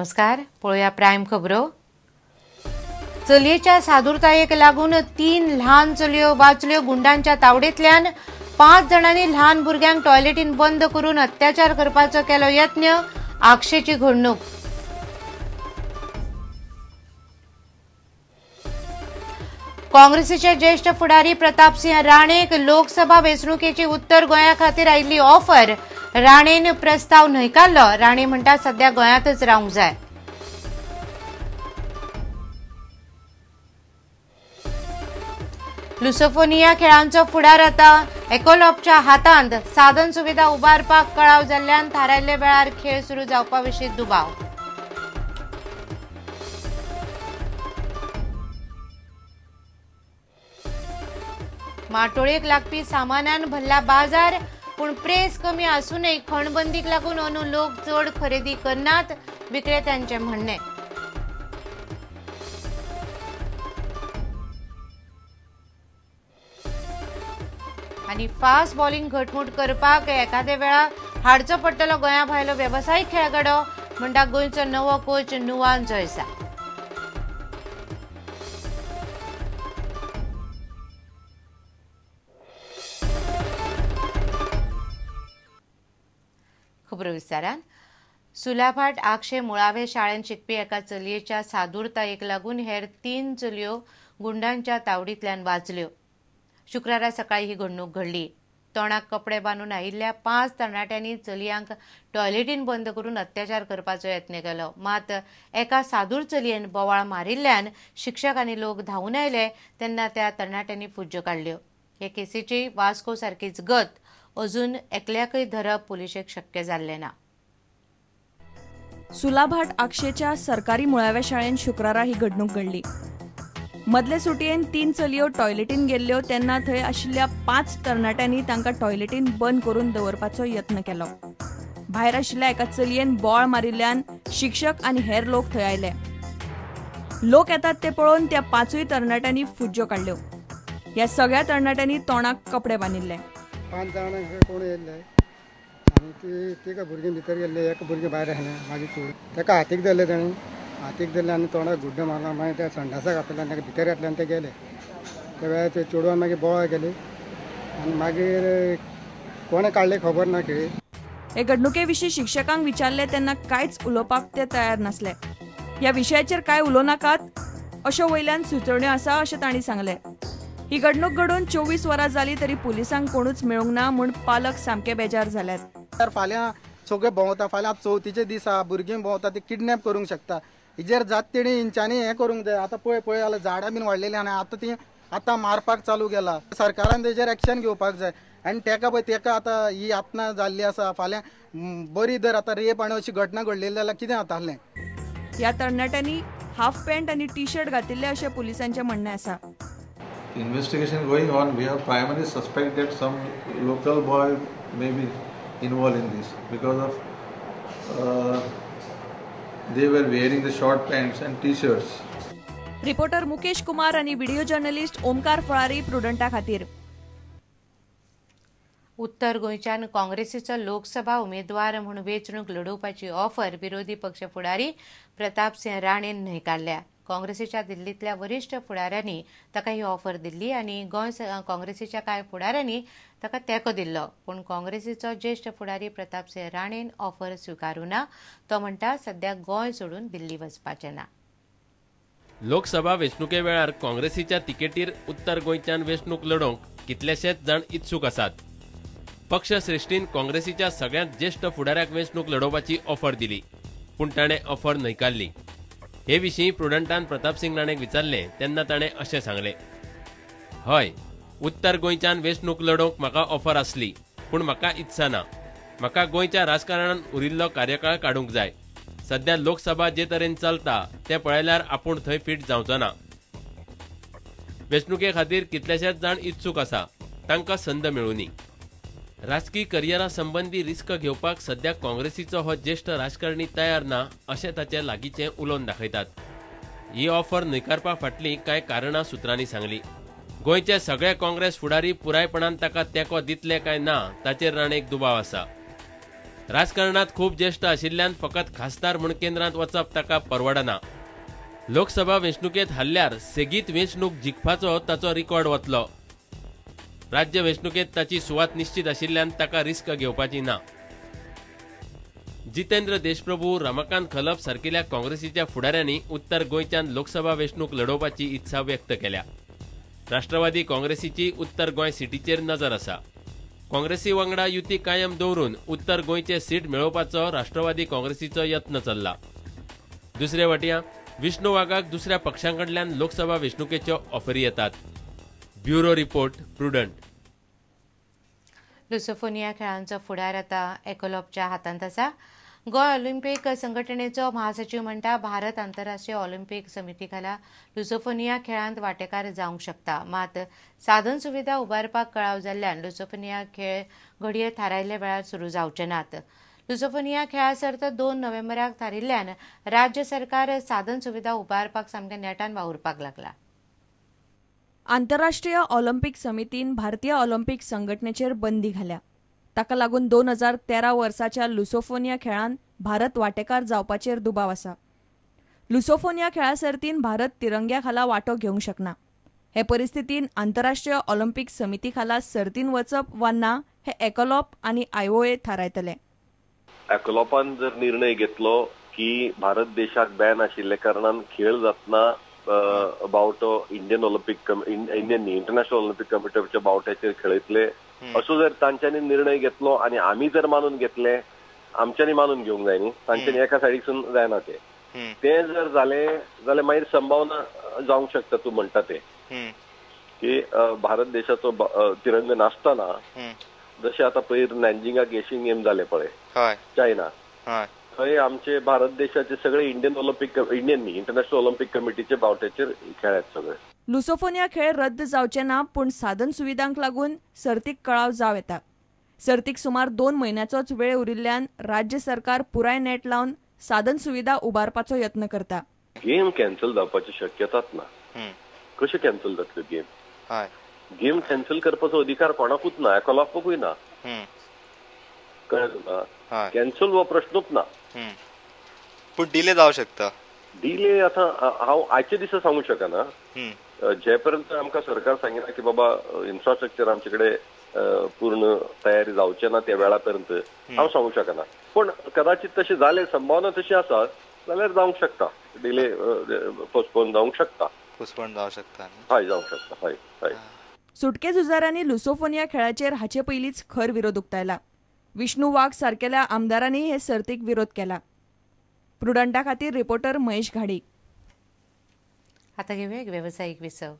नमस्कार, पळोवया प्रायम खबरो। चलयेच्या सादूरतायेक लागून 3 ल्हान चलयो वाचल्यो गुंडांच्या तावडेंतल्यान। 5 जाणांनी ल्हान भुरग्यांक टॉयलेटीन बंद करून अत्याचार करपाचो केलो यत्न। आक्षेची घडणूक। काँग्रेसीचे ज्येष्ठ फुडारी प्रतापसिंह राणेक लोकसभा वेंचणुकेची उत्तर गोंया खातीर आयिल्ली ऑफर राणेन प्रस्ताव न्हयकारलो। राणे म्हणटा सध्या गोंयांतच रावंक जाय। लुसोफोनिया खेळांचो फुडार आतां एकोलॉपच्या हातांत। साधन सुविधा उबारपाक कळाव जाल्ल्यान थारायल्ल्या वेळार खेळ सुरू जावपा विशीं दुबाव। माटोळेक लागपी सामानान भरला बाजार, पूण प्रेस कमी आसूनय खणबंदीक लागून अंदू लोक चड खरेदी करनात, विक्रेत्यांचें म्हणणें। आनी फास्ट बॉलिंग घटमूट करपाक एखाद्या वेळा हाडचो पडटलो गोंया भायलो वेवसायीक खेळगडो, म्हणटा गोंयचो नवो कोच नुवान जोयसा। खबरो विस्तारान। सुलाभाट आक्षे मुळावे शाळेंत शिकपी एका चलयेच्या सादूरतायेक लागून हेर 3 चलयो गुंडांच्या तावडींतल्यान वाचल्यो। शुक्रारा सकाळी ही घडणूक घडली। तोंडाक कपडे बांदून आयिल्ल्या 5 तरणाट्यांनी चलयांक टॉयलेटीन बंद करून अत्याचार करपाचो यत्न केलो। मात एका सादूर चलयेन बोवाळ मारिल्ल्यान शिक्षक आनी लोक धांवून आयले तेन्ना त्या तरणाट्यांनी फुज्ज्यो काडल्यो। हे केसीची वास्को सारकीच गत, अजून एकल्याकय धरप पुलिशेक शक्य जाल्लें ना। सुलाभाट आक्षेच्या सरकारी मुळाव्या शाळेन शुक्रारा ही घडणूक घडली। मदले सुटयेन 3 चलयो टॉयलेटीन गेल्ल्यो तेन्ना थंय आशिल्ल्या 5 तरणाट्यांनी तांकां टॉयलेटीन बंद करून दवरपाचो यत्न केलो। भायर आशिल्ल्या एका चलयेन बोळ मारिल्ल्यान शिक्षक आनी हेर लोक थंय आयले। लोक येतात ते पळोवन त्या 5 तरणाट्यांनी फुज्ज्यो काडल्यो। ह्या सगळ्या तरणाट्यांनी तोंडाक कपडे बांदिल्ले। 5 जाणां कोण येयल्ले आनी ती तिका भुरगीं भितर गेल्ले, एक भुरगीं भायर आसलें। मागीर चोड ताका हातीक धरले, ताणें हातीक धरले आनी तोंडाक गुड्डो मारला। मागीर त्या संडासाक आपयले आनी ताका भितर घातले आनी ते गेले। त्या वेळार ते चेडवान मागीर बोवाळ केली आनी मागीर कोणें काडलें खबर ना खेळी। हे घडणुके विशीं शिक्षकांक विचारले तेन्ना कांयच उलोवपाक ते तयार नासले। ह्या विशयाचेर कांय उलोवं नाकात अश्यो वयल्यान सुचोवण्यो आसा अशें तांणी सांगलें। ही घडणूक घडून 24 वरां जाली तरी पुलिसांक कोणूच मेळूंक ना म्हूण पालक सामके बेजार जाल्यात। तर फाल्यां सगळे भोंवता, फाल्यां चवथीचे दीस आहा, भुरगीं भोंवता, ती किडनॅप करूंक शकता। हिजेर जात तेणी हेंच्यांनी हें करूंक जाय। आतां पळय पळय जाल्यार झाडां बीन वाडलेलीं आनी आतां ती आतां मारपाक चालू केला। सरकारान तेजेर एक्शन घेवपाक जाय आनी तेका पळय तेका आतां ही यातना जाल्ली आसा। फाल्यां बरी जर आतां रेप आनी अशी घटना घडलेली जाल्यार कितें जातालें। ह्या तरणाट्यांनी हाफ पॅन्ट आनी टी शर्ट घातिल्ले अशें पुलिसांचें म्हणणें आसा। Investigation going on. We have primary suspect that some local boy may be involved in this because of they were wearing the short pants and t-shirts. Reporter Mukesh Kumar आणि video journalist Omkar फळारी प्रुडंटा खातीर। उत्तर गोंयच्यान काँग्रेसीचो लोकसभा उमेदवार म्हूण वेंचणूक लढोवपाची offer विरोधी पक्ष फुडारी प्रतापसिंह राणेन न्हयकारल्या। काँग्रेसीच्या दिल्लींतल्या वरिश्ठ फुडाऱ्यांनी ताका ही ऑफर दिल्ली आनी गोंय काँग्रेसीच्या कांय फुडाऱ्यांनी ताका तेंको दिल्लो, पूण काँग्रेसीचो ज्येश्ठ फुडारी प्रतापसिंह राणेन ऑफर स्विकारूं ना। तो म्हणटा सध्या गोंय सोडून दिल्ली वचपाचें ना। लोकसभा वेंचणुके वेळार काँग्रेसीच्या तिकेटीर उत्तर गोंयच्यान वेंचणूक लढोवंक कितलेशेच जाण इत्सूक आसात। पक्ष श्रेष्ठीन काँग्रेसीच्या सगळ्यांत ज्येश्ठ फुडाऱ्याक वेंचणूक लढोवपाची ऑफर दिली, पूण ताणें ऑफर न्हयकारली। हे विशीं प्रुडंटान प्रतापसिंह राणेक विचारलें तेन्ना ताणें अशें सांगलें, हय, उत्तर गोंयच्यान वेंचणूक लढोवंक म्हाका ऑफर आसली, पूण म्हाका इत्सा ना। म्हाका गोंयच्या राजकारणान उरिल्लो कार्यकाळ काडूंक जाय। सध्या लोकसभा जे तरेन चलता तें पळयल्यार आपूण थंय फीट जावचो ना। वेंचणुके खातीर कितलेशेच जाण इत्सूक आसा, तांकां संद मेळुनी। राजकी करियरा संबंदी रिस्क घेवपाक सध्या काँग्रेसीचो हो ज्येश्ठ राजकारणी तयार ना अशें ताचे लागींचे उलोवन दाखयतात। ही ऑफर न्हयकारपा फाटलीं कांय कारणां सुत्रांनी सांगली। गोंयचे सगळे काँग्रेस फुडारी पुरायपणान ताका तेंको दितले काय ना ताचेर राणेक दुबाव आसा। राजकारणात खूब ज्येष्ठ आशिल्ल्यान फकत खासदार म्हूण केंद्रांत वचप ताका परवडना. लोकसभा वेंचणुकेंत हल्ल्यार सेगीत वेंचणूक जिखपाचो ताचो रिकॉर्ड वतलो. राज्य वेंचणुकेंत ताची सुवात निश्चित आशिल्ल्यान ताका रिस्क घेवपाची ना. जितेंद्र देशप्रभू, रमाकांत खलप सारकिल्या काँग्रेसीच्या फुडाऱ्यांनी उत्तर गोंयच्यान लोकसभा वेंचणूक लढोवपाची इत्सा व्यक्त केल्या. राष्ट्रवादी काँग्रेसीची उत्तर गोंय सिटीचेर नजर आसा. काँग्रेसी वांगडा युती कायम दवरून उत्तर गोंयचे सीट मेळोवपाचो राष्ट्रवादी काँग्रेसीचो यत्न चल्ला. दुसरे वटयां विष्णू वाघाक दुसऱ्या पक्षां कडल्यान लोकसभा वेंचणुकेच्यो ऑफरी येतात. Bureau report, Prudent. Lusofonia खेळांचो फुडार आतां एकोलोपच्या हातांत आसा. गोंय ऑलिम्पिक संघटनेचो महासचीव म्हणटा, भारत आंतरराष्ट्रीय ऑलिम्पिक समिती खाला लुसोफोनिया खेळांत वांटेकार जावंक शकता. मात साधन सुविधा उबारपाक कळाव जाल्ल्यान लुसोफोनिया खेळ घडये थारायल्ल्या वेळार सुरू जावचे नात. लुसोफोनिया खेळा सर्त 2 नोव्हेंबराक थारिल्ल्यान राज्य सरकार साधन सुविधा उबारपाक सामकें नेटान वावुरपाक लागला. आंतरराष्ट्रीय ऑलिम्पिक समितीन भारतीय ऑलिम्पिक संघटनेचेर बंदी घाल्या. ताका लागून 2013 वर्साच्या लुसोफोनिया खेळांत भारत वांटेकार जावपाचेर दुबाव आसा. लुसोफोनिया खेळा सर्तीन भारत तिरंग्या खाला वांटो घेवंक शकना. हे परिस्थितीन आंतरराष्ट्रीय ऑलिम्पिक समिती खाला सर्तीन वचप वा ना हे एकोलोप आनी आयओए थारायतले. एकोलोपान जर निर्णय घेतलो की भारत देशाक बॅन आशिल्ल्या कारणान खेळ जातना बावटो Indian Olympic Indian international Olympic कमिटीच्या बावट्याचेर खेळयतले असो जर तांच्यांनी निर्णय घेतलो आनी आमी जर मानून घेतले, आमच्यांनी मानून घेवंक जाय न्ही, तांच्यांनी एका सायडीसून जायना तें. तें जर जालें जाल्यार मागीर संभावना जावंक शकता तूं म्हणटा तें की भारत देशाचो तिरंग नासतना जशें आतां पयर नॅन्जिंगाक एशियन गेम जाले पळय चायना, थंय आमचे भारत देशाचे सगळे इंडियन ऑलिम्पिक इंडियन न्ही इंटरनॅशनल ऑलिम्पिक कमिटीचे बावट्याचेर खेळ्ळ्यात सगळे. लुसोफोनिया खेळ रद्द जावचे ना, पूण साधन सुविधांक लागून सर्तीक कळाव जावं येता. सर्तीक सुमार 2 म्हयन्याचोच वेळ उरिल्ल्यान राज्य सरकार पुराय नेट लावन साधन सुविधा उबारपाचो यत्न करता. गेम कॅन्सल जावपाची शक्यताच ना. कशें कॅन्सल जातल्यो गेम? गेम कॅन्सल करपाचो अधिकार कोणाकूच ना, एकोलाकूय ना. कळ्ळें तुका? कॅन्सल हो प्रश्नूच ना. पूण डिले जावं शकता. डिले आतां हांव आयचे दिसा सांगूंक शकना. जे पर्यंत आमकां सरकार सांगिना की बाबा इन्फ्रास्ट्रक्चर आमचे कडेन पूर्ण तयारी जावचें ना त्या वेळा पर्यंत हांव सांगूंक शकना. पूण कदाचित तशें जालें, संभावना तशी आसा जाल्यार जावंक शकता, डिले पोस्टपोन जावंक शकता. पोस्टपोन जावंक शकता. हय, जावंक शकता. हय हय. सुटके झुजाऱ्यांनी लुसोफोनिया खेळाचेर हाचे पयलींच खर विरोध उक्तायला. विष्णू वाघ सारकेल्या आमदारांनी हे सर्तीक विरोध केला. प्रुडंटा खातीर रिपोर्टर महेश घाडी. आता घेऊया एक व्यावसायिक विसव.